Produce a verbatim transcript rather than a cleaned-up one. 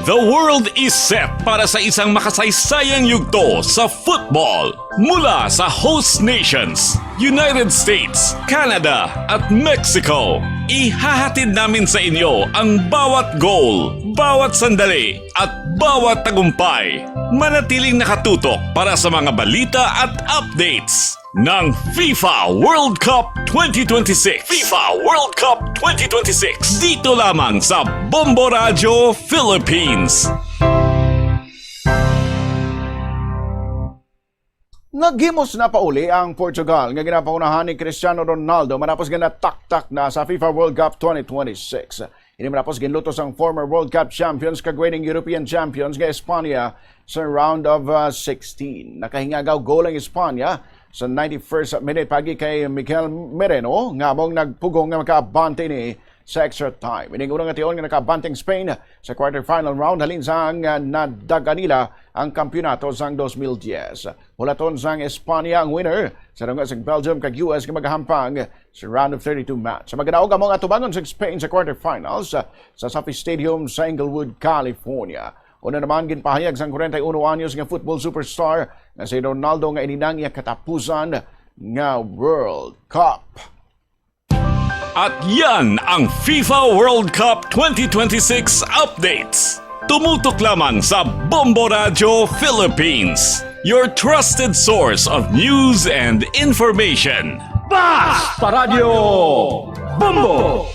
The world is set para sa isang makasaysayang yugto sa football. Mula sa host nations, United States, Canada, at Mexico, ihahatid namin sa inyo ang bawat goal, bawat sandali, at bawat tagumpay. Manatiling nakatutok para sa mga balita at updates ng FIFA World Cup twenty twenty-six. FIFA World Cup twenty twenty-six. Dito lamang sa Bombo Radyo Philippines. Naghimos na pauli ang Portugal nga ginapangunahan ni Cristiano Ronaldo matapos nga nataktak na sa FIFA World Cup twenty twenty-six. Ini matapos ginlutos ang former World Cup champions kag reigning European champions nga Espanya sa round of uh, sixteen. Nakahingagaw goal ang Espanya sa ninety-first minute pagi kay Mikel Merino nga among nagpugong nga makaabante ni sa extra time. Ining una nga tion nga nakaabante ang Spain sa quarterfinal round halin sang uh, nadagan nila ang kampiyonato sang twenty ten. Hulaton sang Espanya ang winner sa dunga sang Belgium kag U S nga magahampang sa round of thirty-two match. Sa magkadaog amo nga atubangon sa Spain sa quarterfinals sa Sophie Stadium sa Inglewood, California. Una naman, ginpahayag sang forty-one anyos nga football superstar nga si Ronaldo nga ini na ang iya katapusan nga World Cup. At yan ang FIFA World Cup twenty twenty-six updates. Tumutok lamang sa Bombo Radyo Philippines, your trusted source of news and information. Basta Radyo Bombo!